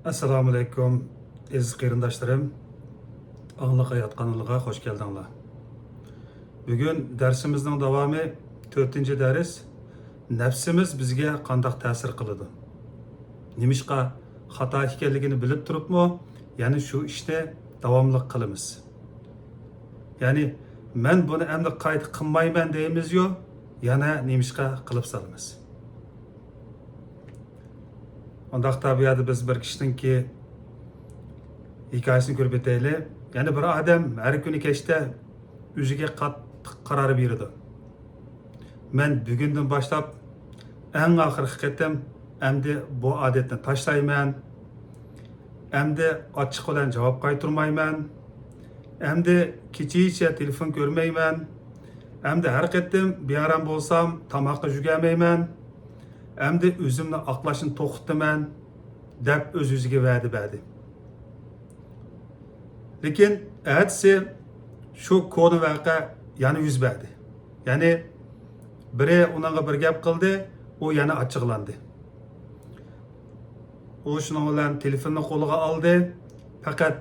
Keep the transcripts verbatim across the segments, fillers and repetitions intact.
ئەسسالامۇئەلەيكۇم، ئەزىز قېرىنداشلىرىم. ئاڭلىق ھايات قانىلىغا خوش كەلدىڭلار. بۈگۈن دەرسىمىزنىڭ داۋامى، تۆتىنچى دەرس. نەپسىمىز بىزگە قانداق تەسىر قىلىدۇ؟ نېمىشقا خاتا ئىكەنلىكىنى بىلىپ تۇرۇپمۇ يەنە شۇ ئىشنى داۋاملىق قىلىمىز؟ يەنى، مەن بۇنى ئەمدى قايتا قىلمايمەن دەيمىزيۇ، يەنە نېمىشقا قىلىپ سالىمىز؟ ئۇنداقتا بۇ يەردە بىز بىر كىشىنىڭكى ھېكايىسىنى كۆرۈپ ئۆتەيلى. يەنى بىر ئادەم ھەر كۈنى كەچتە ئۆزىگە قاتتىق قارار بېرىدۇ. مەن بۈگۈندىن باشلاپ ئەڭ ئاخىرقى قېتىم ئەمدى بۇ ئادەتنى تاشلايمەن. ئەمدى ئاچچىق بىلەن جاۋاب قايتۇرمايمەن. ئەمدى كېچىچە تېلېفون كۆرمەيمەن. ئەمدى ھەر قېتىم بىئارام بولسام، تاماققا يۈگەرمەيمەن. ئەمدى ئۆزۈمنى ئاقلاشنى توختىتىمەن، دەپ ئۆز-ئۆزىگە ۋەدە بەردى. لېكىن ئەتىسى شۇ كونا ۋەقە يەنە يۈز بەردى. يەنى بىرى ئۇنىڭغا بىر گەپ قىلدى، ئۇ يەنە ئاچچىقلاندى. ئۇ شۇنىڭ بىلەن تېلېفوننى قولىغا ئالدى. پەقەت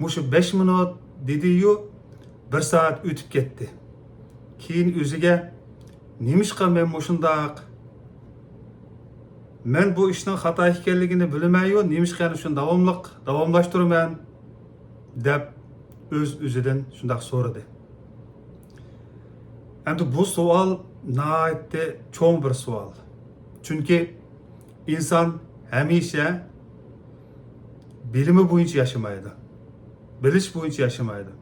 مۇشۇ بەش مىنۇت دېدىيۇ، بىر سائەت ئۆتۈپ كەتتى. كېيىن ئۆزىگە، نېمىشقا مەن مۇشۇنداق؟ مەن بۇ ئىشنىڭ خاتا ئىكەنلىكىنى بىلىمەنيۇ، نېمىشقا يەنە شۇنى داۋاملىق داۋاملاشتۇرىمەن؟ دەپ ئۆز-ئۆزىدىن شۇنداق سورىدى. ئەمدى بۇ سوئال ناھايىتى چوڭ بىر سوئال. چۈنكى ئىنسان ھەمىشە بىلىمى بويىچە ياشىمايدۇ. بىلىش بويىچە ياشىمايدۇ.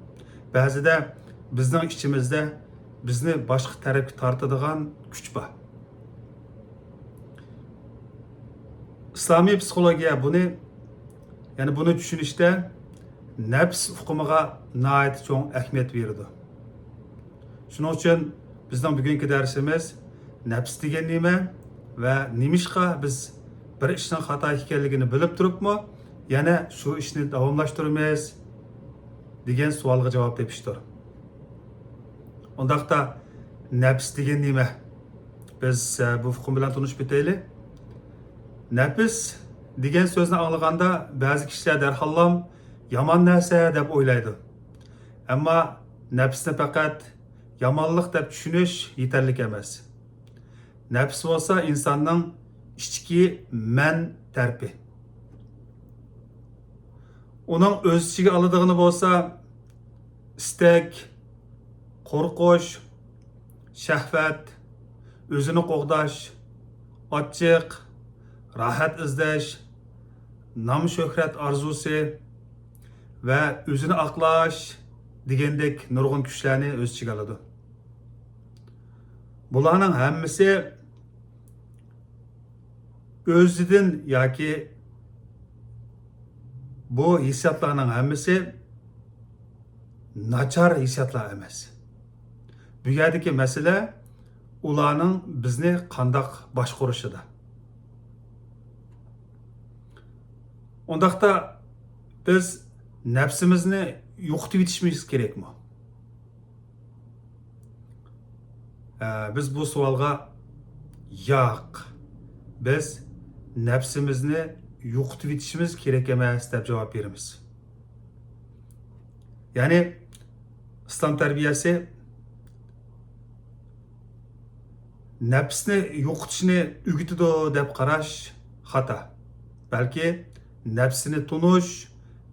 بەزىدە بىزنىڭ ئىچىمىزدە بىزنى باشقا تەرەپكە تارتىدىغان كۈچ بار. ئىسلامىي پسىخولوگىيە بۇنى، يەنى بۇنى چۈشىنىشتە نەپس ئۇقۇمىغا ناھايىتى چوڭ ئەھمىيەت بېرىدۇ. شۇنىڭ ئۈچۈن بىزنىڭ بۈگۈنكى دەرسىمىز نەپس دېگەن نېمە ۋە نېمىشقا بىز بىر ئىشنىڭ خاتا ئىكەنلىكىنى بىلىپ تۇرۇپمۇ يەنە شۇ ئىشنى داۋاملاشتۇرىمىز دېگەن سوئالغا جاۋاب تېپىشتۇر. ئۇنداقتا نەپس دېگەن نېمە؟ بىز، ئە، بۇ ئۇقۇم بىلەن تونۇشۇپ ئۆتەيلى. نەپس دېگەن سۆزنى ئاڭلىغاندا بەزى كىشىلەر دەرھاللام يامان نەرسە دەپ ئويلايدۇ. ئەمما نەپسنى پەقەت يامانلىق دەپ چۈشىنىش يېتەرلىك ئەمەس. نەپس بولسا ئىنساننىڭ ئىچكى مەن تەرىپى. ئۇنىڭ ئۆز ئىچىگە ئالىدىغىنى بولسا ئىستەك، قورقۇش، شەھۋەت، ئۆزىنى قوغداش، ئاچچىق، راھەت ئىزدەش، نام-شۆھرەت ئارزۇسى ۋە ئۆزىنى ئاقلاش دېگەندەك نۇرغۇن كۈچلەرنى ئۆز ئىچىگە ئالىدۇ. بۇلارنىڭ ھەممىسى ئۆزىدىن ياكى بۇ ھېسسىياتلارنىڭ ھەممىسى ناچار ھېسسىياتلار ئەمەس. بۇ يەردىكى مەسىلە ئۇلارنىڭ بىزنى قانداق باشقۇرۇشىدا. ئۇنداقتا بىز نەپسىمىزنى يوقىتىۋېتىشىمىز كېرەكمۇ؟ ئە، بىز بۇ سوئالغا ياق، بىز نەپسىمىزنى يوقىتىۋېتىشىمىز كېرەك ئەمەس دەپ جاۋاب بېرىمىز. يەنى ئىسلام تەربىيەسى نەپسنى يوقىتىشنى ئۆگىتىدۇ دەپ قاراش خاتا. بەلكى نەپسىنى تونۇش،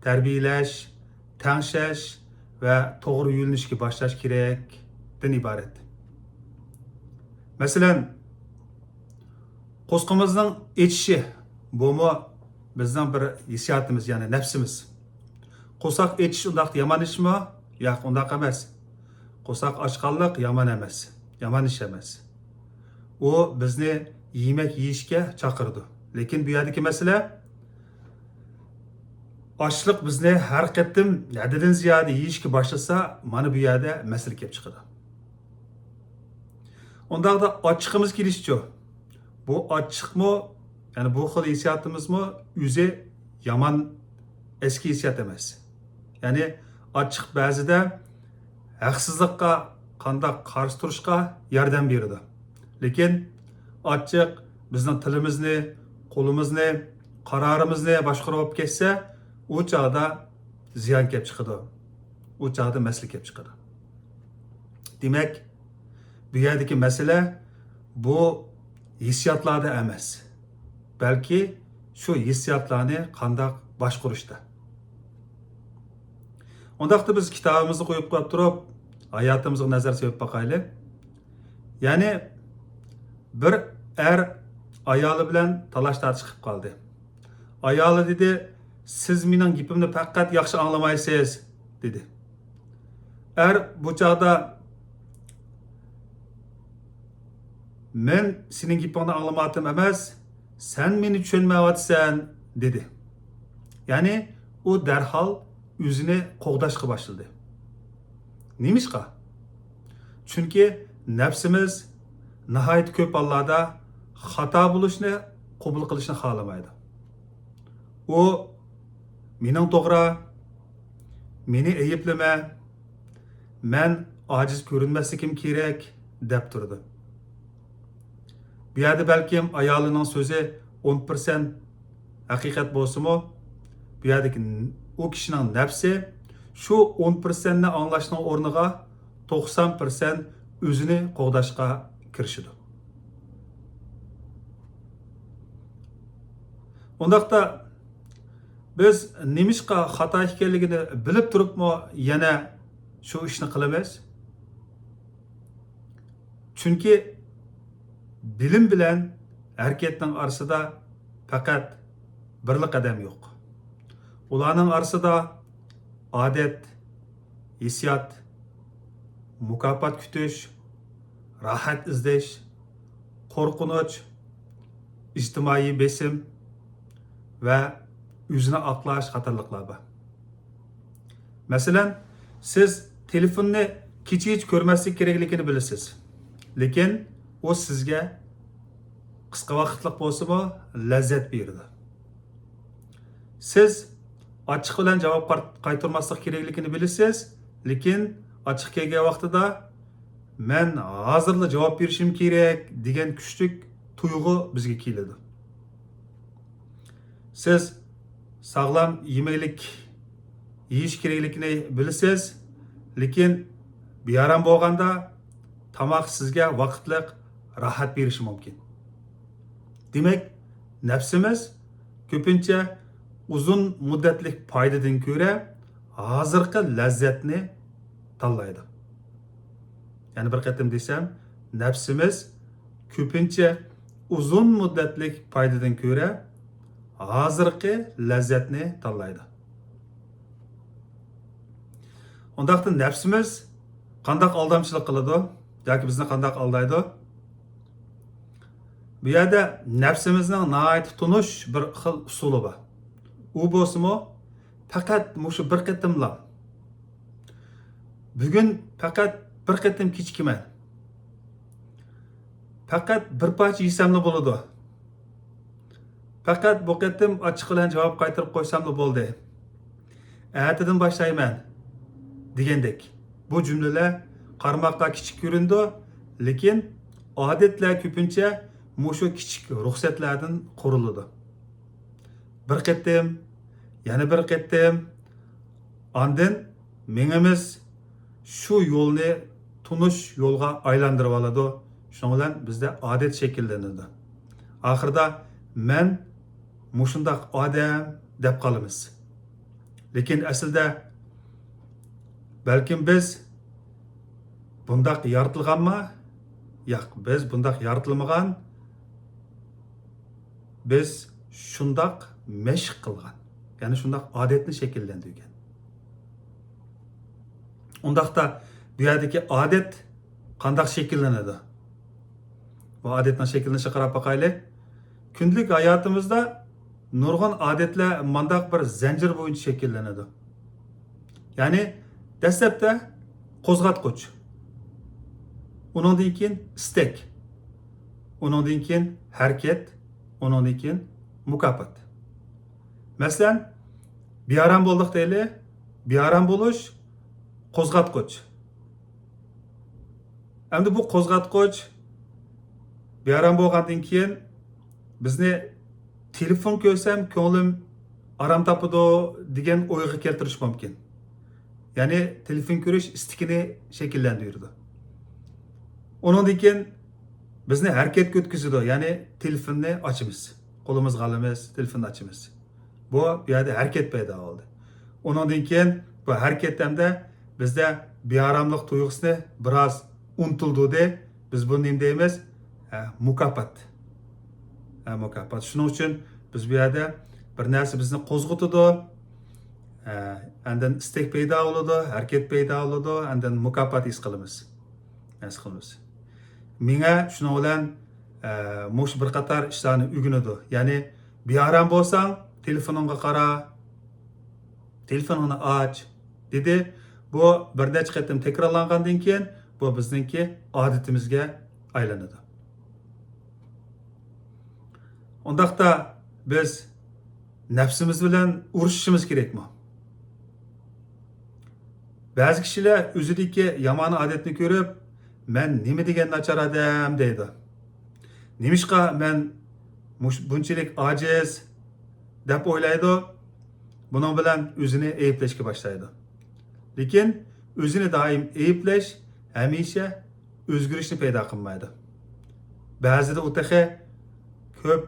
تەربىيەلەش، تەڭشەش ۋە توغرا يۆنىلىشكە باشلاش كېرەكتىن ئىبارەت. مەسىلەن، قورسىقىمىزنىڭ ئېچىشى، بۇمۇ بىزنىڭ بىر ھېسسىياتىمىز، يەنى نەپسىمىز. قورساق ئېچىش ئۇنداق يامان ئىشمۇ؟ ياق، ئۇنداق ئەمەس. قورساق ئاچقانلىق يامان ئەمەس، يامان ئىش ئەمەس. ئۇ بىزنى يېمەك يېيىشكە چاقىرىدۇ. لېكىن بۇ يەردىكى مەسىلە، ئاچلىق بىزنى ھەر قېتىم ھەددىدىن زىيادە يېيىشكە باشلىسا، مانا بۇ يەردە مەسىلە كېلىپ چىقىدۇ. ئۇنداقتا ئاچچىقىمىز كېلىشىچۇ؟ بۇ ئاچچىقمۇ، يەنى بۇ خىل ھېسسىياتىمىزمۇ ئۆزى يامان، ئەسكى ھېسسىيات ئەمەس. يەنى ئاچچىق بەزىدە ھەقسىزلىققا قانداق قارشى تۇرۇشقا ياردەم بېرىدۇ. لېكىن ئاچچىق بىزنىڭ تىلىمىزنى، قولىمىزنى، قارارىمىزنى باشقۇرۇپ كەتسە، ئۇ چاغدا زىيان كەپ چىقىدۇ. ئۇ چاغدا مەسىلە كەپ چىقىدۇ. دېمەك، بۇ يەردىكى مەسىلە بۇ ھېسسىياتلاردا ئەمەس، بەلكى شۇ ھېسسىياتلارنى قانداق باشقۇرۇشتا. ئۇنداقتا بىز كىتابىمىزنى قويۇپ قويۇپ تۇرۇپ، ھاياتىمىزغا نەزەر سېلىپ باقايلى. يەنى بىر ئەر ئايالى بىلەن تالاش تارتىش قىلىپ قالدى. ئايالى دېدى، «سىز مېنىڭ گېپىمنى پەقەت ياخشى ئاڭلىمايسىز» دېدى. ئەر بۇ چاغدا، «مەن سېنىڭ گېپىڭنى ئاڭلىمايۋاتىمەن ئەمەس، سەن مېنى چۈشەنمەيۋاتىسەن» دېدى. يەنى ئۇ دەرھال ئۆزىنى قوغداشقا باشلىدى. نېمىشقا؟ چۈنكى نەپسىمىز ناھايىتى كۆپ ھاللاردا خاتا بولۇشنى قوبۇل قىلىشنى خالىمايدۇ. ئۇ، «مېنىڭ توغرا، مېنى ئەيىبلىمە، مەن ئاجىز كۆرۈنمەسلىكىم كېرەك» دەپ تۇرىدۇ. بۇ يەردە بەلكىم ئايالىنىڭ سۆزى ئون پىرسەنت ھەقىقەت بولسىمۇ، بۇ يەردىكى ن-، ئۇ كىشىنىڭ نەپسى شۇ ئون پىرسەنتنى ئاڭلاشنىڭ ئورنىغا توقسان پىرسەنت ئۆزىنى قوغداشقا كىرىشىدۇ. ئۇنداقتا بىز نېمىشقا خاتا ئىكەنلىكىنى بىلىپ تۇرۇپمۇ يەنە شۇ ئىشنى قىلىمىز؟ چۈنكى بىلىم بىلەن ھەرىكەتنىڭ ئارىسىدا پەقەت بىرلا قەدەم يوق. ئۇلارنىڭ ئارىسىدا ئادەت، ھېسسىيات، مۇكاپات كۈتۈش، راھەت ئىزدەش، قورقۇنچ، ئىجتىمائىي بېسىم ۋە ئۆزىنى ئاقلاش قاتارلىقلار بار. مەسىلەن، سىز تېلېفوننى كېچىگىچە كۆرمەسلىك كېرەكلىكىنى بىلىسىز، لېكىن ئۇ سىزگە قىسقا ۋاقىتلىق بولسىمۇ لەززەت بېرىدۇ. سىز ئاچچىق بىلەن جاۋاب قار-، قايتۇرماسلىق كېرەكلىكىنى بىلىسىز، لېكىن ئاچچىق كەلگەن ۋاقتىدا، «مەن ھازىرلا جاۋاب بېرىشىم كېرەك» دېگەن كۈچلۈك تۇيغۇ بىزگە كېلىدۇ. سىز ساغلام يېمەكلىك يېيىش كېرەكلىكىنى بىلىسىز، لېكىن بىئارام بولغاندا تاماق سىزگە ۋاقىتلىق راھەت بېرىشى مۇمكىن. دېمەك، نەپسىمىز كۆپىنچە ئۇزۇن مۇددەتلىك پايدىدىن كۆرە ھازىرقى لەززەتنى تاللايدۇ. يەنە بىر قېتىم دېسەم، نەپسىمىز كۆپىنچە ئۇزۇن مۇددەتلىك پايدىدىن كۆرە ھازىرقى لەززەتنى تاللايدۇ. ئۇنداقتا نەپسىمىز قانداق ئالدامچىلىق قىلىدۇ ياكى بىزنى قانداق ئالدايدۇ؟ بۇ يەردە نەپسىمىزنىڭ ناھايىتى تونۇش بىر خىل ئۇسۇلى بار. ئۇ بولسىمۇ پەقەت مۇشۇ بىر قېتىملا، بۈگۈن پەقەت بىر قېتىم كېچىكىمەن، پەقەت بىر پارچە يېسەملا بولىدۇ، پەقەت بۇ قېتىم ئاچچىق بىلەن جاۋاب قايتۇرۇپ قويساملا بولدى، ئەتىدىن باشلايمەن دېگەندەك. بۇ جۈملىلەر قارىماققا كىچىك كۆرۈنىدۇ، لېكىن ئادەتلەر كۆپىنچە مۇشۇ كىچىك رۇخسەتلەردىن قۇرۇلىدۇ. بىر قېتىم، يەنە بىر قېتىم، ئاندىن مېڭىمىز شۇ يولنى تونۇش يولغا ئايلاندۇرۇۋالىدۇ. شۇنىڭ بىلەن بىزدە ئادەت شەكىللىنىدۇ. ئاخىرىدا مەن مۇشۇنداق ئادەم دەپ قالىمىز. لېكىن ئەسلىدە بەلكىم بىز بۇنداق يارىتىلغانما؟ ياق، بىز بۇنداق يارىتىلمىغان. بىز شۇنداق مەشىق قىلغان، يەنى شۇنداق ئادەتنى شەكىللەندۈرگەن. ئۇنداقتا بۇ يەردىكى ئادەت قانداق شەكىللىنىدۇ؟ بۇ ئادەتنىڭ شەكىللىنىشىگە قاراپ باقايلى. كۈندىلىك ھاياتىمىزدا نۇرغۇن ئادەتلەر مانداق بىر زەنجىر بويىچە شەكىللىنىدۇ. يەنى دەسلەپتە قوزغاتقۇچ، ئۇنىڭدىن كېيىن ئىستەك، ئۇنىڭدىن كېيىن ھەرىكەت، ئۇنىڭدىن كېيىن مۇكاپات. مەسىلەن، بىئارام بولدۇق دەيلى، بىئارام بولۇش، قوزغاتقۇچ. ئەمدى بۇ قوزغاتقۇچ بىئارام بولغاندىن كېيىن بىزنى تېلېفون كۆرسەم كۆڭلۈم ئارام تاپىدۇ دېگەن ئويغا كەلتۈرۈش مۇمكىن. يەنى تېلېفون كۆرۈش ئىستىكىنى شەكىللەندۈرىدۇ. ئۇنىڭدىن كېيىن بىزنى ھەرىكەتكە ئۆتكۈزىدۇ، يەنى تېلېفوننى ئاچىمىز، قولىمىزغا ئالىمىز، تېلېفوننى ئاچىمىز. بۇ، بۇ يەردە ھەرىكەت پەيدا بولدى. ئۇنىڭدىن كېيىن بۇ ھەرىكەت ھەمدە بىزدە بىئاراملىق تۇيغۇسىنى بىراز ئۇنتۇلدۇردى. بىز بۇنى نېمە دەيمىز؟ ھە، مۇكاپات. ھە، مۇكاپات. شۇنىڭ ئۈچۈن بىز بۇ يەردە بىر نەرسە بىزنى قوزغىتىدۇ. ھە، ئاندىن ئىستەك پەيدا بولىدۇ، ھەرىكەت پەيدا بولىدۇ، ئاندىن مۇكاپات ھېس قىلىمىز. ھېس قىلىمىز. مېڭە شۇنىڭ بىلەن، ئە، مۇشۇ بىر قاتار ئىشلارنى ئۆگىنىدۇ. يەنى بىئارام بولساڭ، تېلېفونۇڭغا قارا، تېلېفونۇڭنى ئاچ، دېدى. بۇ بىر نەچچە قېتىم تەكرارلانغاندىن كېيىن، بۇ بىزنىڭكى ئادىتىمىزگە ئايلىنىدۇ. ئۇنداقتا بىز نەپسىمىز بىلەن ئۇرۇشۇشىمىز كېرەكمۇ؟ بەزى كىشىلەر ئۆزىدىكى يامان ئادەتنى كۆرۈپ، مەن نېمە دېگەن ناچار ئادەم دەيدۇ. نېمىشقا مەن مۇش-، بۇنچىلىك ئاجىز دەپ ئويلايدۇ. بۇنىڭ بىلەن ئۆزىنى ئەيىبلەشكە باشلايدۇ. لېكىن ئۆزىنى دائىم ئەيىبلەش ھەمىشە ئۆزگىرىشنى پەيدا قىلمايدۇ. بەزىدە ئۇ تېخى كۆپ،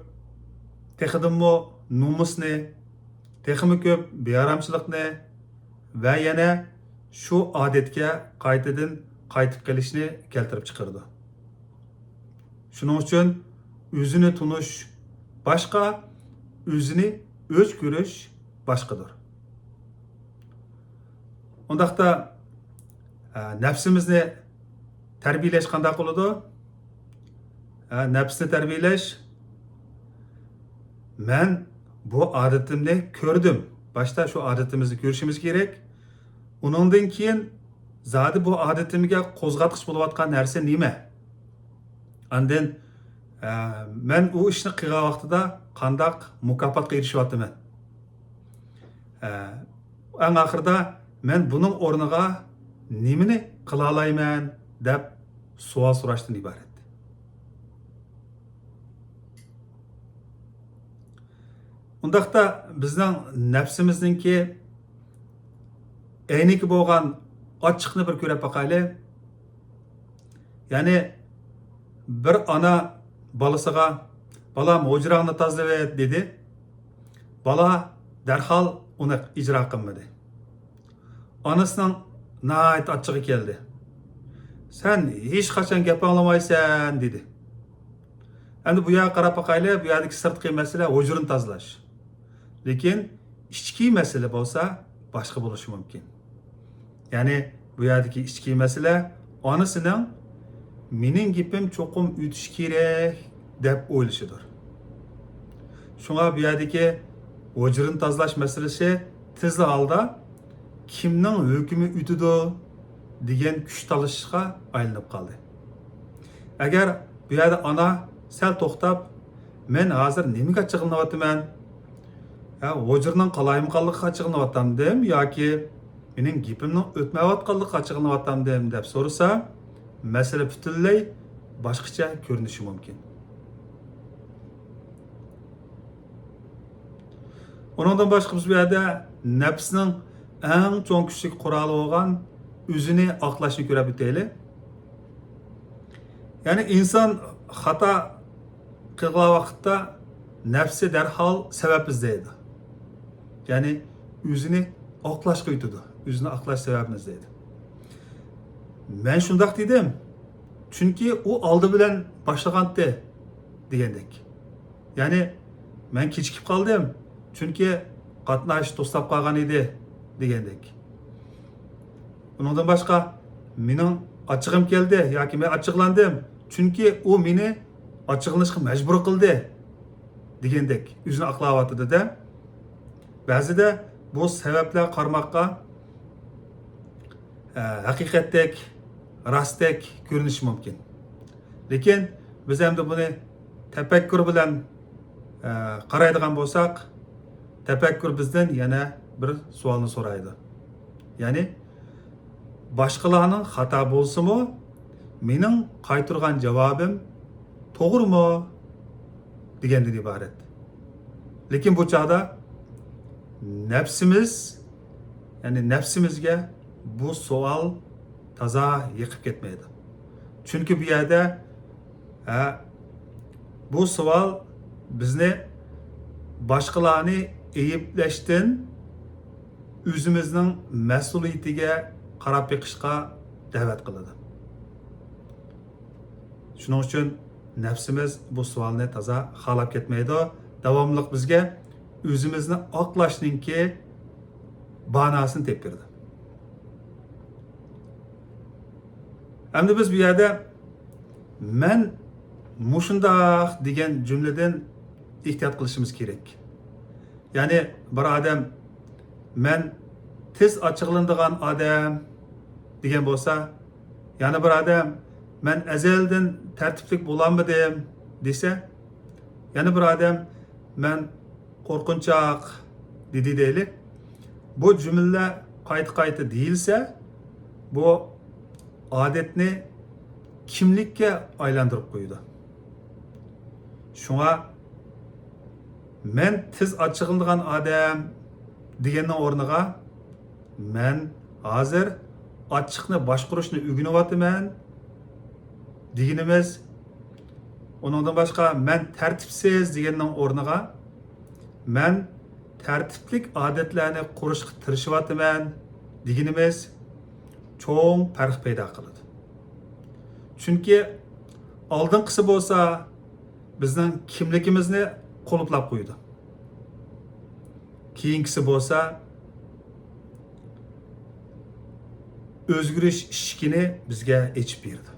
تېخىدىنمۇ نومۇسنى، تېخىمۇ كۆپ بىئارامچىلىقنى ۋە يەنە شۇ ئادەتكە قايتىدىن قايتىپ قېلىشنى كەلتۈرۈپ چىقىرىدۇ. شۇنىڭ ئۈچۈن ئۆزىنى تونۇش باشقا، ئۆزىنى ئۆچ كۆرۈش باشقىدۇر. ئۇنداقتا، ئە، نەپسىمىزنى تەربىيەلەش قانداق بولىدۇ؟ ئە، نەپسنى تەربىيەلەش، مەن بۇ ئادىتىمنى كۆردۈم. باشتا شۇ ئادىتىمىزنى كۆرۈشىمىز كېرەك. ئۇنىڭدىن كېيىن زادى بۇ ئادىتىمگە قوزغاتقۇچ بولۇۋاتقان نەرسە نېمە؟ ئاندىن، ئە، مەن ئۇ ئىشنى قىلغان ۋاقتىدا قانداق مۇكاپاتقا ئېرىشىۋاتىمەن؟ ئە، ئەڭ ئاخىرىدا مەن بۇنىڭ ئورنىغا نېمىنى قىلالايمەن دەپ سوئال سوراشتىن ئىبارەت. ئۇنداقتا بىزنىڭ نەپسىمىزنىڭكى ئەينىكى بولغان ئاچچىقنى بىر كۆرۈپ باقايلى. يەنى بىر ئانا بالىسىغا، «بالام، ھۇجراڭنى تازىلىۋەت» دېدى. بالا دەرھال ئۇنى ئىجرا قىلمىدى. ئانىسىنىڭ ناھايىتى ئاچچىقى كەلدى. «سەن ھېچقاچان گەپ ئاڭلىمايسەن» دېدى. ئەمدى بۇ يەرگە قاراپ باقايلى، بۇ يەردىكى سىرتقى مەسىلە ھۇجرىنى تازىلاش. لېكىن ئىچكى مەسىلە بولسا باشقا بولۇشى مۇمكىن. يەنى بۇ يەردىكى ئىچكى مەسىلە ئانىسىنىڭ «مېنىڭ گېپىم چوقۇم ئۆتۈشى كېرەك» دەپ ئويلىشىدۇر. شۇڭا بۇ يەردىكى ھۇجرىنى تازىلاش مەسىلىسى تېزلا ھالدا «كىمنىڭ ھۆكمى ئۆتىدۇ» دېگەن كۈچ تالىشىشقا ئايلىنىپ قالدى. ئەگەر بۇ يەردە ئانا سەل توختاپ، «مەن ھازىر نېمىگە ئاچچىقلىنىۋاتىمەن؟ ھە، ھۇجرىنىڭ قالايمىقانلىقىغا ئاچچىقلىنىۋاتامدىم ياكى مېنىڭ گېپىمنىڭ ئۆتمەيۋاتقانلىقىغا ئاچچىقلىنىۋاتامدىم؟» دەپ سورىسا، مەسىلە پۈتۈنلەي باشقىچە كۆرۈنۈشى مۇمكىن. ئۇنىڭدىن باشقا بىز بۇ يەردە نەپسنىڭ ئەڭ چوڭ كۈچلۈك قورالى بولغان ئۆزىنى ئاقلاشنى كۆرۈپ ئۆتەيلى. يەنى ئىنسان خاتا قىلغان ۋاقىتتا نەپسى دەرھال سەۋەب ئىزدەيدۇ. يەنى ئۆزىنى ئاقلاشقا ئۆتىدۇ. ئۆزىنى ئاقلاش سەۋەبىنى ئىزدەيدۇ. «مەن شۇنداق دېدىم، چۈنكى ئۇ ئالدى بىلەن باشلىغانتى» دېگەندەك. يەنى، «مەن كېچىكىپ قالدىم، چۈنكى قاتناش توسلاپ قالغان ئىدى» دېگەندەك. ئۇنىڭدىن باشقا، «مېنىڭ ئاچچىقىم كەلدى ياكى مەن ئاچچىقلاندىم، چۈنكى ئۇ مېنى ئاچچىقلىنىشقا مەجبۇر قىلدى» دېگەندەك ئۆزىنى ئاقلاۋاتىدۇ-دە. بەزىدە بۇ سەۋەبلەر قارىماققا، ئە، ھەقىقەتتەك، راستتەك كۆرۈنۈشى مۇمكىن. لېكىن بىز ئەمدى بۇنى تەپەككۇر بىلەن، ئە، قارايدىغان بولساق، تەپەككۇر بىزدىن يەنە بىر سوئالنى سورايدۇ. يەنى، «باشقىلارنىڭ خاتا بولسىمۇ، مېنىڭ قايتۇرغان جاۋابىم توغرىمۇ؟» دېگەندىن ئىبارەت. لېكىن بۇ چاغدا نەپسىمىز، يەنى نەپسىمىزگە بۇ سوئال تازا يېقىپ كەتمەيدۇ. چۈنكى بۇ يەردە، ھە، بۇ سوئال بىزنى باشقىلارنى ئەيىبلەشتىن ئۆزىمىزنىڭ مەسئۇلىيىتىگە قاراپ بېقىشقا دەۋەت قىلىدۇ. شۇنىڭ ئۈچۈن نەپسىمىز بۇ سوئالنى تازا خالاپ كەتمەيدۇ. داۋاملىق بىزگە ئۆزىمىزنى ئاقلاشنىڭكى باناسىنى تېپىپ بېرىدۇ. ئەمدى بىز بۇ يەردە «مەن مۇشۇنداق» دېگەن جۈملىدىن ئېھتىيات قىلىشىمىز كېرەك. يەنى بىر ئادەم «مەن تېز ئاچچىقلىنىدىغان ئادەم» دېگەن بولسا، يەنە بىر ئادەم «مەن ئەزەلدىن تەرتىپلىك بولالمىدىم» دېسە، يەنە بىر ئادەم «مەن قورقۇنچاق» دېدى دەيلى. بۇ جۈملىلەر قايتا-قايتا دېيىلسە، بۇ ئادەتنى كىملىككە ئايلاندۇرۇپ قويىدۇ. شۇڭا «مەن تېز ئاچچىقلىنىدىغان ئادەم» دېگەننىڭ ئورنىغا «مەن ھازىر ئاچچىقنى باشقۇرۇشنى ئۆگىنىۋاتىمەن» دېگىنىمىز، ئۇنىڭدىن باشقا «مەن تەرتىپسىز» دېگەننىڭ ئورنىغا «مەن تەرتىپلىك ئادەتلەرنى قۇرۇشقا تىرىشىۋاتىمەن» دېگىنىمىز چوڭ پەرق پەيدا قىلىدۇ. چۈنكى ئالدىنقىسى بولسا بىزنىڭ كىملىكىمىزنى قۇلۇپلاپ قويىدۇ. كېيىنكىسى بولسا ئۆزگىرىش ئىشىكىنى بىزگە ئېچىپ بېرىدۇ.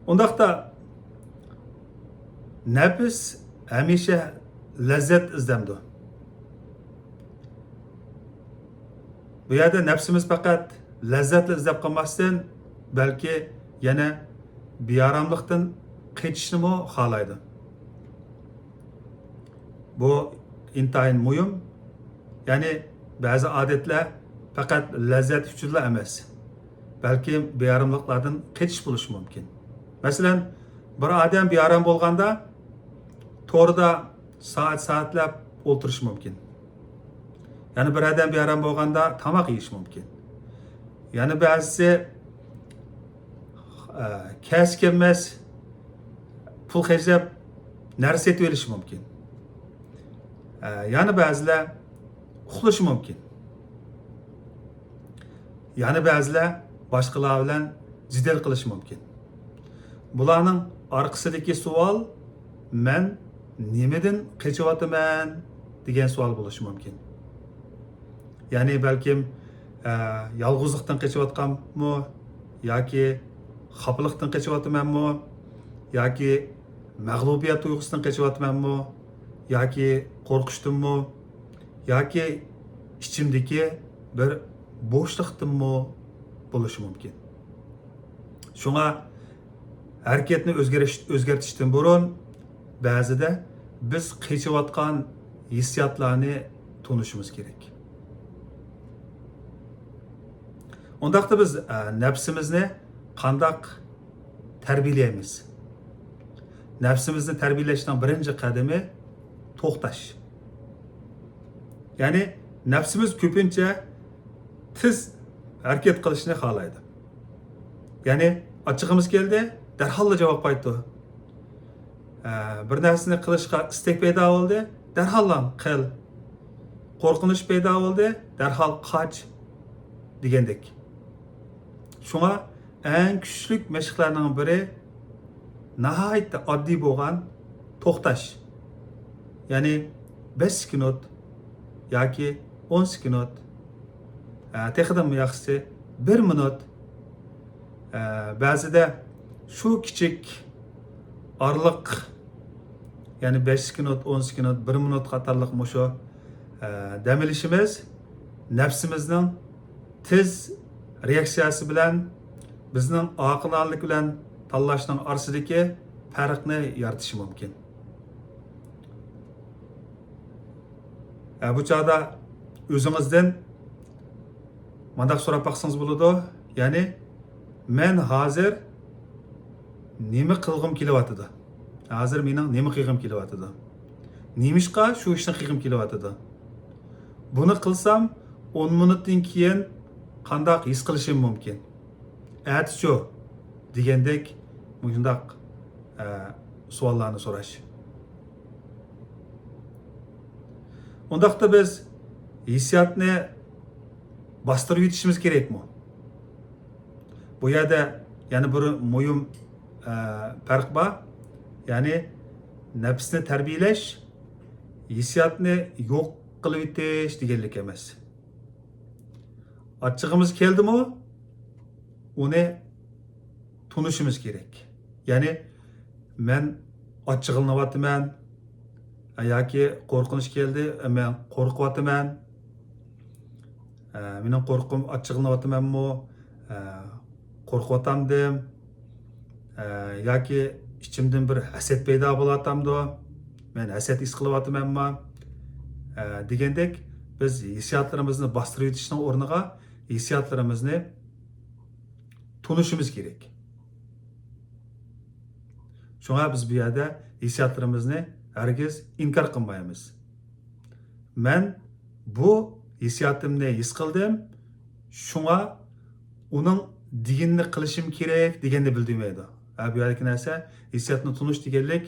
ئۇنداقتا نەپس ھەمىشە لەززەت ئىزدەمدۇ؟ بۇ يەردە نەپسىمىز پەقەت لەززەتلا ئىزدەپ قالماستىن، بەلكى يەنە بىئاراملىقتىن قېچىشنىمۇ خالايدۇ. بۇ ئىنتايىن مۇھىم. يەنى بەزى ئادەتلەر پەقەت لەززەت ئۈچۈنلا ئەمەس، بەلكىم بىئاراملىقلاردىن قېچىش بولۇشى مۇمكىن. مەسىلەن، بىر ئادەم بىئارام بولغاندا توردا سائەت-سائەتلەپ ئولتۇرۇشى مۇمكىن. يەنە بىر ئادەم بىئارام بولغاندا تاماق يېيىشى مۇمكىن. يەنە بەزىسى، ئە، كەلسە كەلمەس پۇل خەجلەپ نەرسە سېتىۋېلىشى مۇمكىن. ئە، يەنە بەزىلەر ئۇخلىشى مۇمكىن. يەنە بەزىلەر باشقىلار بىلەن جېدەل قىلىشى مۇمكىن. بۇلارنىڭ ئارقىسىدىكى سوئال «مەن نېمىدىن قېچىۋاتىمەن؟» دېگەن سوئال بولۇشى مۇمكىن. يەنى بەلكىم، ئە، يالغۇزلۇقتىن قېچىۋاتقانمۇ ياكى خاپىلىقتىن قېچىۋاتىمەنمۇ ياكى مەغلۇبىيەت تۇيغۇسىدىن قېچىۋاتىمەنمۇ ياكى قورقۇشتىنمۇ ياكى ئىچىمدىكى بىر بوشلۇقتىنمۇ بولۇشى مۇمكىن. شۇڭا ھەرىكەتنى ئۆزگەرتىش-، ئۆزگەرتىشتىن بۇرۇن بەزىدە بىز قېچىۋاتقان ھېسسىياتلارنى تونۇشىمىز كېرەك. ئۇنداقتا بىز، ئە، نەپسىمىزنى قانداق تەربىيەلەيمىز؟ نەپسىمىزنى تەربىيەلەشنىڭ بىرىنچى قەدىمى توختاش. يەنى نەپسىمىز كۆپىنچە تېز ھەرىكەت قىلىشنى خالايدۇ. يەنى ئاچچىقىمىز كەلدى، دەرھاللا جاۋاب قايتىدۇ. ئە، بىر نەرسىنى قىلىشقا ئىستەك پەيدا بولدى، دەرھاللا قىل. قورقۇنچ پەيدا بولدى، دەرھال قاچ دېگەندەك. شۇڭا ئەڭ كۈچلۈك مەشىقلەرنىڭ بىرى ناھايىتى ئاددىي بولغان توختاش. يەنى بەش سېكۇنت ياكى ئون سېكۇنت، ئە، تېخىدىنمۇ ياخشىسى بىر مىنۇت. ئە، بەزىدە شۇ كىچىك ئارىلىق، يەنى بەش سېكۇنت، ئون سېكۇنت، بىر مىنۇت قاتارلىق مۇشۇ، ئە، دەم ئېلىشىمىز نەپسىمىزنىڭ تېز رېئاكسىيەسى بىلەن بىزنىڭ ئاقىلانىلىك بىلەن تاللاشنىڭ ئارىسىدىكى پەرقنى يارىتىشى مۇمكىن. ئە، بۇ چاغدا ئۆزىڭىزدىن مانداق سوراپ باقسىڭىز بولىدۇ. يەنى، «مەن ھازىر نېمە قىلغۇم كېلىۋاتىدۇ؟ ھازىر مېنىڭ نېمە قىلغۇم كېلىۋاتىدۇ؟ نېمىشقا شۇ ئىشنى قىلغۇم كېلىۋاتىدۇ؟ بۇنى قىلسام، ئون مىنۇتتىن كېيىن قانداق ھېس قىلىشىم مۇمكىن؟ ئەتىچۇ؟ دېگەندەك مۇشۇنداق، ئە، سوئاللارنى سوراش. ئۇنداقتا بىز ھېسسىياتنى باستۇرۇۋېتىشىمىز كېرەكمۇ؟ بۇ يەردە يەنە بىر مۇھىم، ئە، پەرق بار. يەنى نەپسنى تەربىيەلەش ھېسسىياتنى يوق قىلىۋېتىش دېگەنلىك ئەمەس. ئاچچىقىمىز كەلدىمۇ، ئۇنى تونۇشىمىز كېرەك. يەنى، مەن ئاچچىقلىنىۋاتىمەن ياكى قورقۇنچ كەلدى، مەن قورقۇۋاتىمەن. ئە، مېنىڭ قورقۇم، ئاچچىقلىنىۋاتىمەنمۇ؟ ئە، قورقۇۋاتامدىم؟ ئە، ياكى ئىچىمدىن بىر ھەسەت پەيدا بولۇۋاتامدۇ؟ مەن ھەسەت ھېس قىلىۋاتىمەنمۇ؟ ئە، دېگەندەك، بىز ھېسسىياتلىرىمىزنى باستۇرۇۋېتىشنىڭ ئورنىغا ھېسسىياتلىرىمىزنى تونۇشىمىز كېرەك. شۇڭا بىز بۇ يەردە ھېسسىياتلىرىمىزنى ھەرگىز ئىنكار قىلمايمىز. مەن بۇ ھېسسىياتىمنى ھېس قىلدىم، شۇڭا ئۇنىڭ دېگىنىنى قىلىشىم كېرەك دېگەننى بىلدۈرمەيدۇ. ھە، بۇ يەردىكى نەرسە ھېسسىياتنى تونۇش دېگەنلىك،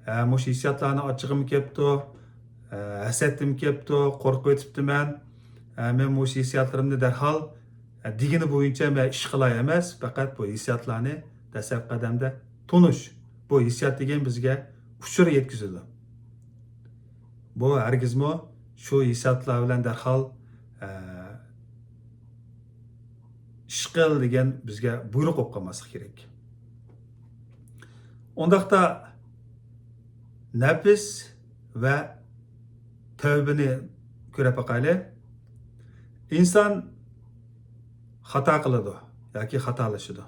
ھە، مۇشۇ ھېسسىياتلارنى، ئاچچىقىم كەپتۇ، ھە، ھەسەتىم كەپتۇ، قورقۇۋېتىپتىمەن، ھە، مەن مۇشۇ ھېسسىياتلىرىمنى دەرھال، ھە، دېگىنى بويىچە مەن ئىش قىلاي ئەمەس، پەقەت بۇ ھېسسىياتلارنى دەسلەپكى قەدەمدە تونۇش. بۇ ھېسسىيات دېگەن بىزگە ئۇچۇر يەتكۈزىدۇ. بۇ ھەرگىزمۇ شۇ ھېسسىياتلار بىلەن دەرھال، ئە، ئىش قىل دېگەن بىزگە بۇيرۇق بولۇپ قالماسلىقى كېرەك. ئۇنداقتا نەپس ۋە تەۋبىنى كۆرۈپ باقايلى. ئىنسان خاتا قىلىدۇ ياكى خاتالىشىدۇ.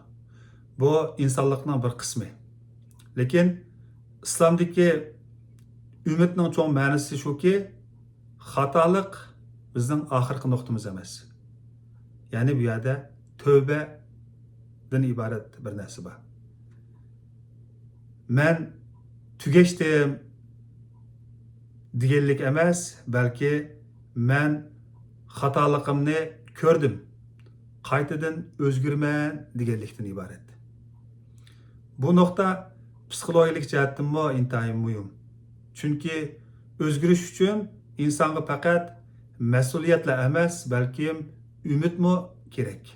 بۇ ئىنسانلىقنىڭ بىر قىسمى. لېكىن ئىسلامدىكى ئۈمىدنىڭ چوڭ مەنىسى شۇكى، خاتالىق بىزنىڭ ئاخىرقى نۇقتىمىز ئەمەس. يەنى بۇ يەردە تۆبەدىن ئىبارەت بىر نەرسە بار. مەن تۈگەشتىم دېگەنلىك ئەمەس، بەلكى مەن خاتالىقىمنى كۆردۈم، قايتىدىن ئۆزگىرىمەن دېگەنلىكتىن ئىبارەت. بۇ نۇقتا پسىخولوگىيەلىك جەھەتتىنمۇ ئىنتايىن مۇھىم. چۈنكى ئۆزگىرىش ئۈچۈن ئىنسانغا پەقەت مەسئۇلىيەتلا ئەمەس، بەلكىم ئۈمىدمۇ كېرەك.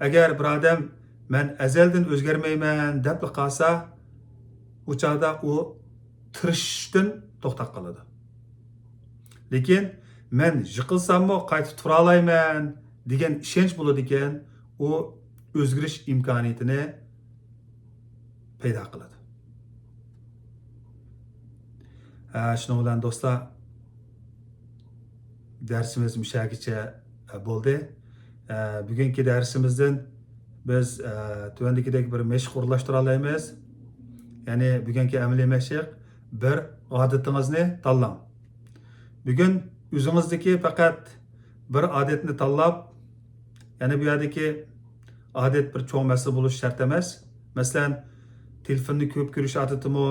ئەگەر بىر ئادەم «مەن ئەزەلدىن ئۆزگەرمەيمەن» دەپلا قالسا، ئۇ چاغدا ئۇ تىرىشىشتىن توختاپ قالىدۇ. لېكىن «مەن يىقىلساممۇ قايتا تۇرالايمەن» دېگەن ئىشەنچ بولىدىكەن، ئۇ ئۆزگىرىش ئىمكانىيىتىنى پەيدا قىلىدۇ. ھە، شۇنىڭ بىلەن دوستلار، دەرسىمىز مۇشەگىچە، ھە، بولدى. ھە، بۈگۈنكى دەرسىمىزدىن بىز، ھە، تۆۋەندىكىدەك بىر مەشىق ئورۇنلاشتۇرالايمىز. يەنى بۈگۈنكى ئەمەلىي مەشىق، بىر ئادىتىڭىزنى تاللاڭ. بۈگۈن ئۆزىڭىزدىكى پەقەت بىر ئادەتنى تاللاپ، يەنى بۇ يەردىكى ئادەت بىر چوڭ مەسىلە بولۇشى شەرت ئەمەس. مەسىلەن، تېلېفوننى كۆپ كۆرۈش ئادىتىمۇ،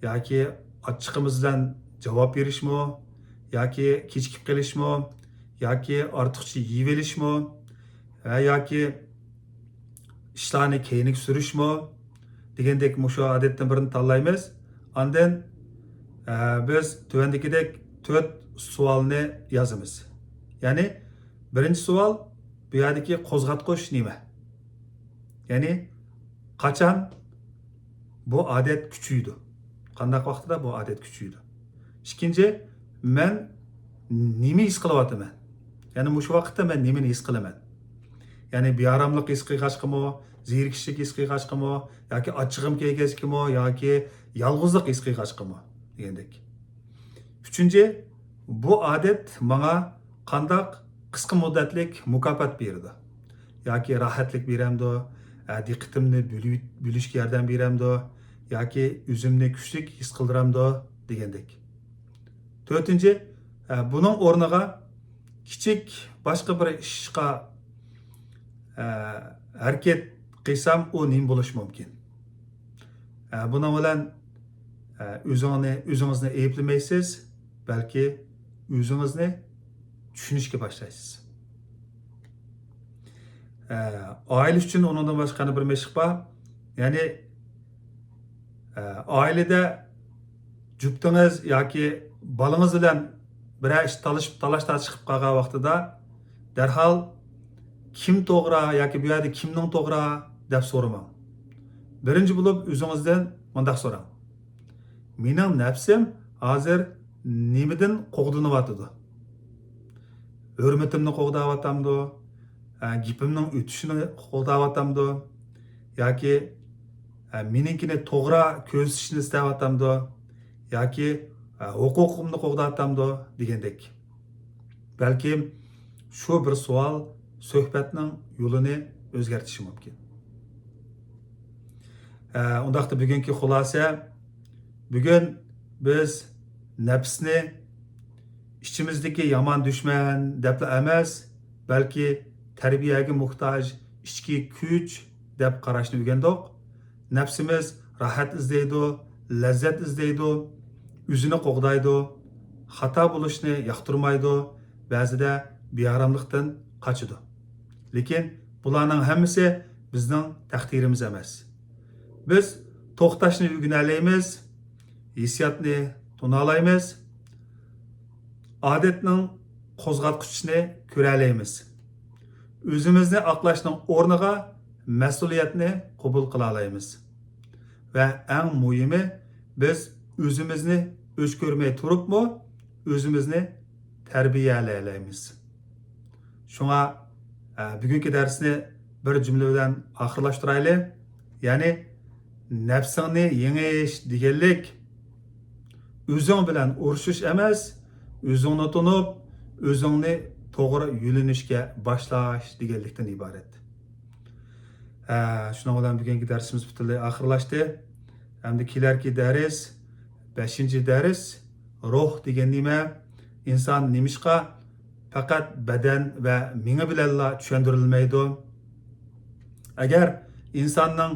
ياكى ئاچچىقىمىز بىلەن جاۋاب بېرىشمۇ، ياكى كېچىكىپ قېلىشمۇ، ياكى ئارتۇقچە يېيىۋېلىشمۇ، ۋە ياكى ئىشلارنى كەينىگە سۈرۈشمۇ دېگەندەك مۇشۇ ئادەتتىن بىرنى تاللايمىز. ئاندىن، ئە، بىز تۆۋەندىكىدەك تۆت سوئالنى يازىمىز. يەنى بىرىنچى سوئال، بۇ يەردىكى قوزغاتقۇچ نېمە؟ يەنى قاچان بۇ ئادەت كۈچىيىدۇ؟ قانداق ۋاقتىدا بۇ ئادەت كۈچىيىدۇ؟ ئىككىنچى، مەن نېمە ھېس قىلىۋاتىمەن؟ يەنى مۇشۇ ۋاقىتتا مەن نېمىنى ھېس قىلىمەن؟ يەنى بىئاراملىق ھېس قىلغاچقىمۇ، زېرىكىشلىك ھېس قىلغاچقىمۇ، ياكى ئاچچىقىم كەلگەچكىمۇ، ياكى يالغۇزلۇق ھېس قىلغاچقىمۇ دېگەندەك. ئۈچىنچى، بۇ ئادەت ماڭا قانداق قىسقا مۇددەتلىك مۇكاپات بېرىدۇ؟ ياكى راھەتلىك بېرەمدۇ؟ ئە، دىققىتىمنى بۆلۈ-، بۆلۈشكە ياردەم بېرەمدۇ؟ ياكى ئۆزۈمنى كۈچلۈك ھېس قىلدۇرامدۇ؟ دېگەندەك. تۆتىنچى، ئە، بۇنىڭ ئورنىغا كىچىك باشقا بىر ئىشقا، ئە، ھەرىكەت قىلسام، ئۇ نېمە بولۇشى مۇمكىن؟ ئە، بۇنىڭ بىلەن، ئە، ئۆزۈڭنى، ئۆزىڭىزنى ئەيىبلىمەيسىز، بەلكى ئۆزىڭىزنى چۈشىنىشكە باشلايسىز. ئە، ئائىلە ئۈچۈن ئۇنىڭدىن باشقا يەنە بىر مەشىق بار. يەنى، ئە، ئائىلىدە جۈپتىڭىز ياكى بالىڭىز بىلەن بىرەر ئىش تالىشىپ، تالاش تارتىش قىلىپ قالغان ۋاقتىدا دەرھال «كىم توغرا ياكى بۇ يەردە كىمنىڭ توغرا؟» دەپ سورىماڭ. بىرىنچى بولۇپ ئۆزىڭىزدىن مۇنداق سوراڭ: «مېنىڭ نەپسىم ھازىر نېمىدىن قوغدىنىۋاتىدۇ؟ ھۆرمىتىمنى قوغداۋاتامدۇ؟ ئە، گېپىمنىڭ ئۆتۈشىنى قوغداۋاتامدۇ؟ ياكى، ئە، مېنىڭكىنى توغرا كۆرسىتىشنى ئىستەۋاتامدۇ؟ ياكى، ئە، ھوقۇقۇمنى قوغداۋاتامدۇ؟» دېگەندەك. بەلكىم شۇ بىر سوئال سۆھبەتنىڭ يولىنى ئۆزگەرتىشى مۇمكىن. ئە، ئۇنداقتا بۈگۈنكى خۇلاسە، بۈگۈن بىز نەپسنى ئىچىمىزدىكى يامان دۈشمەن دەپلا ئەمەس، بەلكى تەربىيەگە موھتاج ئىچكى كۈچ دەپ قاراشنى ئۆگەندۇق. نەپسىمىز راھەت ئىزدەيدۇ، لەززەت ئىزدەيدۇ، ئۆزىنى قوغدايدۇ، خاتا بولۇشنى ياقتۇرمايدۇ، بەزىدە بىئاراملىقتىن قاچىدۇ. لېكىن بۇلارنىڭ ھەممىسى بىزنىڭ تەقدىرىمىز ئەمەس. بىز توختاشنى ئۆگىنەلەيمىز، ھېسسىياتنى تونۇالايمىز، ئادەتنىڭ قوزغاتقۇچىسىنى كۆرەلەيمىز. ئۆزىمىزنى ئاقلاشنىڭ ئورنىغا مەسئۇلىيەتنى قوبۇل قىلالايمىز. ۋە ئەڭ مۇھىمى، بىز ئۆزىمىزنى ئۆچ كۆرمەي تۇرۇپمۇ ئۆزىمىزنى تەربىيەلەيەلەيمىز. شۇڭا، ئە، بۈگۈنكى دەرسنى بىر جۈملە بىلەن ئاخىرلاشتۇرايلى. يەنى، نەپسىڭنى يېڭىش دېگەنلىك ئۆزۈڭ بىلەن ئۇرۇشۇش ئەمەس، ئۆزۈڭنى تونۇپ، ئۆزۈڭنى توغرا يۆنىلىشكە باشلاش دېگەنلىكتىن ئىبارەت. ھە، شۇنىڭ بىلەن بۈگۈنكى دەرسىمىز پۈتۈنلەي ئاخىرلاشتى. ئەمدى كېلەركى دەرس، بەشىنچى دەرس، روھ دېگەن نېمە؟ ئىنسان نېمىشقا پەقەت بەدەن ۋە مېڭە بىلەنلا چۈشەندۈرۈلمەيدۇ؟ ئەگەر ئىنساننىڭ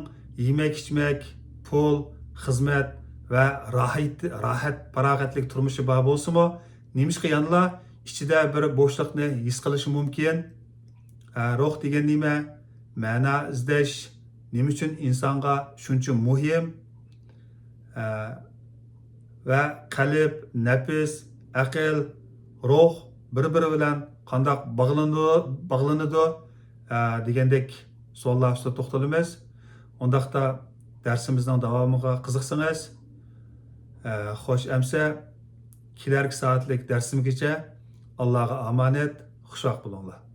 يېمەك-ئىچمەك، پۇل، خىزمەت ۋە راھەت، راھەت، پاراغەتلىك تۇرمۇشى بار بولسىمۇ، نېمىشقا يەنىلا ئىچىدە بىر بوشلۇقنى ھېس قىلىشى مۇمكىن؟ ئە، روھ دېگەن نېمە؟ مەنا ئىزدەش نېمە ئۈچۈن ئىنسانغا شۇنچە مۇھىم؟ ئە، ۋە قەلب، نەپس، ئەقىل، روھ بىر-بىرى بىلەن قانداق باغلىنىدۇ، باغلىنىدۇ، ئە، دېگەندەك سوئاللار ئۈستىدە توختىلىمىز. ئۇنداقتا دەرسىمىزنىڭ داۋامىغا قىزىقسىڭىز، ئە، خوش ئەمسە، كېلەركى سائەتلىك دەرسىمگىچە ئاللاغا ئامانەت، خۇشۋاق بولۇڭلار.